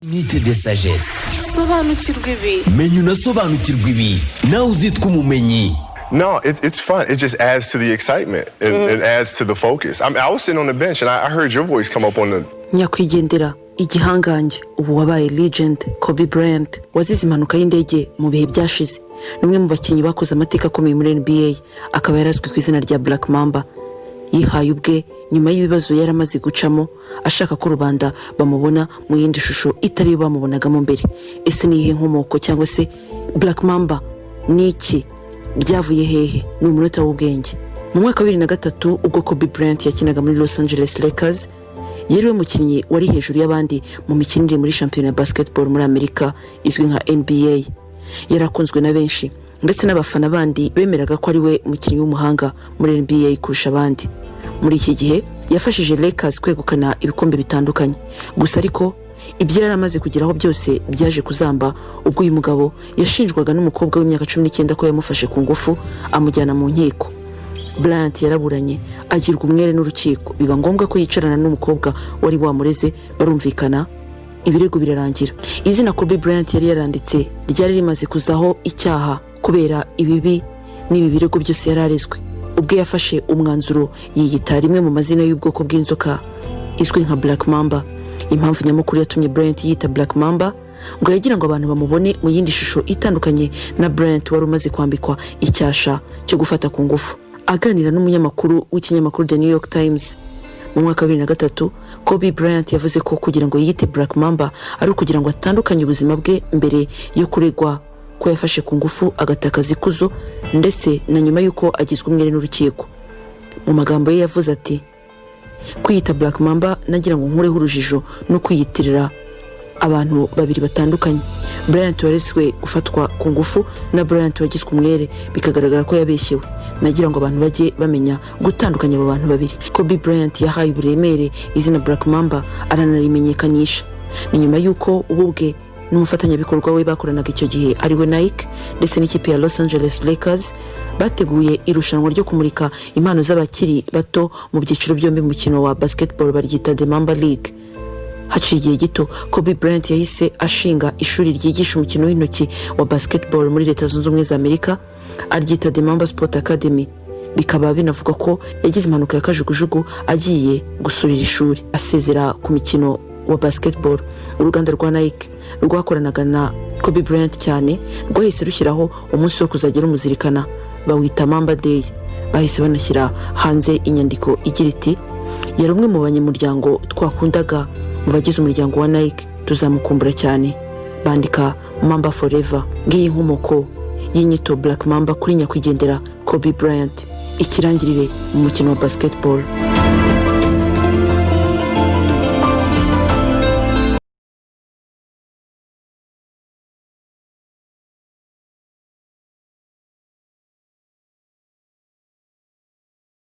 Minute de sagesse. Sobanukirwa ibi. Menya unasobanukirwe ibi, nawe uzitwa umumenyi. No, it's fun. It just adds to the excitement. It adds to the focus. I mean, I was sitting on the bench and I heard your voice come up on the Nyakwigendera, igihangange, ubu wabaye legend, Kobe Bryant, wazize impanuka y'indege mu bihe byashize, ni umwe mu bakinnyi bakoze amateka akomeye muri NBA, akaba yarazwi ku izina rya Black Mamba yihaye ubwe nyuma y'ibibazo yari amaze gucamo, ashaka ko rubanda bamubona mu yindi shusho itari yo bamubonagamo mbere. Ese ni iyihe nkomoko, cyangwa se Black Mamba ni iki? Byavuye hehe? Ni umunota w'ubwenge. Mu mwaka wa 2003, ubwo Kobe Bryant yakinaga muri Los Angeles Lakers, yari we mukinnyi wari hejuru y'abandi mu mikinire muri shampiyona ya basketball muri Amerika izwi nka NBA. Yari akunzwe na benshi, ndetse n'abafana bandi bemeraga ko ari we mukinnyi w'umuhanga muri NBA kurusha abandi. Muri iki gihe yafashije Lakers kwegukana ibikombe bitandukanye. Gusa ariko ibyo yari amaze kugeraho byose byaje kuzamba ubwo uyu mugabo yashinjwaga n'umukobwa w'imyaka 19 ko yamufashe ku ngufu, amujyana mu nkiko. Bryant yaraburanye, agirwa umwere n'urukiko, biba ngombwa ko yicarana n'umukobwa wari wamureze, barumvikana, ibirego birarangira. Izina Kobe Bryant yari yaranditse ryari rimaze kuzaho icyaha kubera ibibi n'ibi birego byose yari arezwe. Ubwe yafashe umwanzuro yiyita rimwe mu mazina y'ubwoko bw'inzoka izwi nka Black Mamba. Impamvu nyamukuru yatumye Bryant yita Black Mamba, ngo yagira ngo abantu bamubone mu yindi shusho itandukanye na Bryant wari umaze kwambikwa icyasha cyo gufata ku ngufu. Aganira n'umunyamakuru w'ikinyamakuru The New York Times mu mwaka wa 2003, Kobe Bryant yavuze ko kugira ngo yiyite Black Mamba ari ukugira ngo atandukanye ubuzima bwe mbere yo kuregwa ko yafashe ku ngufu, agatakaza ikuzo, ndetse na nyuma y'uko agizwe umwere n'urukiko. Mu magambo ye yavuze ati: "Kwiyita Black Mamba nagira ngo nkureho urujijo no kwiyitirira abantu babiri batandukanye, Bryant warezwe gufatwa ku ngufu na Bryant wagizwe umwere bikagaragara ko yabeshyewe. Nagira ngo abantu bajye bamenya gutandukanya abo bantu babiri." Kobe Bryant yahaye uburemere izina Black Mamba, aranarimenyekanisha. Ni nyuma y'uko we ubwe n'umufatanyabikorwa we bakoranaga icyo gihe, ariwe Nike, ndetse n'ikipe ya Los Angeles Lakers bateguye irushanwa ryo kumurika impano z'abakiri bato mu byiciro byombi mu mukino wa basketball, baryita The Mamba League. Haciye igihe gito, Kobe Bryant yahise ashinga ishuri ryigisha umukino w'intoki wa basketball muri Leta Zunze Ubumwe za Amerika, aryita The Mamba Sport Academy. Bikaba binavugwa ko yagize impanuka ya kajugujugu agiye gusurira ishuri, asezera ku mikino wa basketball. Uruganda rwa Nike rwakoranaga na Kobe Bryant cyane rwahise rushyiraho umunsi wo kuzajya rumuzirikana, bawita Mamba Day. Bahise banashyira hanze inyandiko igira iti: "Yari umwe mu banyamuryango twakundaga mu bagize umuryango wa Nike, tuzamukumbura cyane." Bandika "Mamba Forever". Ngiyi inkomoko y'inyito Black Mamba kuri nyakwigendera Kobe Bryant, ikirangirire mu mukino wa basketball.